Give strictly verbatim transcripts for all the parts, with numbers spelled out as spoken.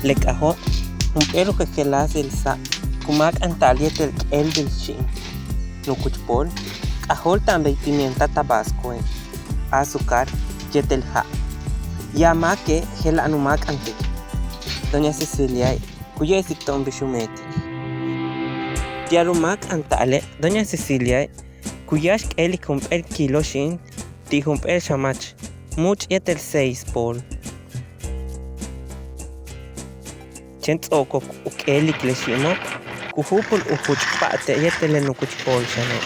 Le k'ajo', jump'éel u jejeláas el sa' ku máak'anta'al yéetel k'éelbil xi'im. Nukuch pool, k'ajóolta'an bey pimienta tabascoe', azúcar yéetel ja'. Yaan máake' jela'an u máak'antik. Doña Ceciliae' ku ye'esik to'on bix u meetik. Ti'al u máak'anta'ale', doña Ceciliae' ku yáax k'éelik jump'éel kilo xi'im ti' jump'éel xamach múuch' yéetel seis pool. Chéen ts'o'okok u k'éelik le xi'imo', ku júupul u juch'pa'ate' yéetel le nukuch pool xane'.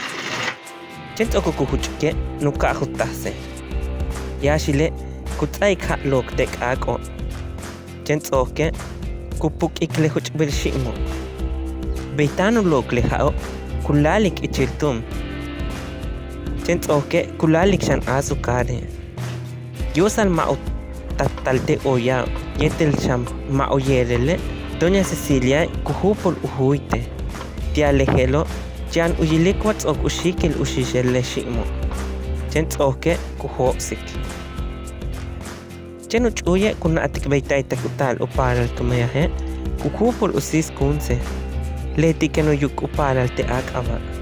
Chéen ts'o'okok u juch'ike' nuka'aj u táase'. Yáaxile' ku ts'áaik ja' look te' k'áak'o'. Chéen ts'o'oke' ku puk'ik le juch'bil xi'imo'. Bey táan u look le ja'o' ku láalik ichil túun. Chéen ts'o'oke' ku láalik xan azúcare'. Yóosal ma' u tatal te' olla' yéetel xan ma' u ye'elele', doña Ceciliae' ku júupul u júuyte'. Ti'al le je'elo' chan u yilik wa ts'o'ok u xíikil u xixel le xi'imo'. Chéen ts'o'oke' ku jo'osik. Chéen u ch'úuye' ku na'atik bey ta'aytak u taal u paalal tu meyaje', ku júupul u síiskunsik. Leti'e' kéen u yuk u paalal te' áak'aba'.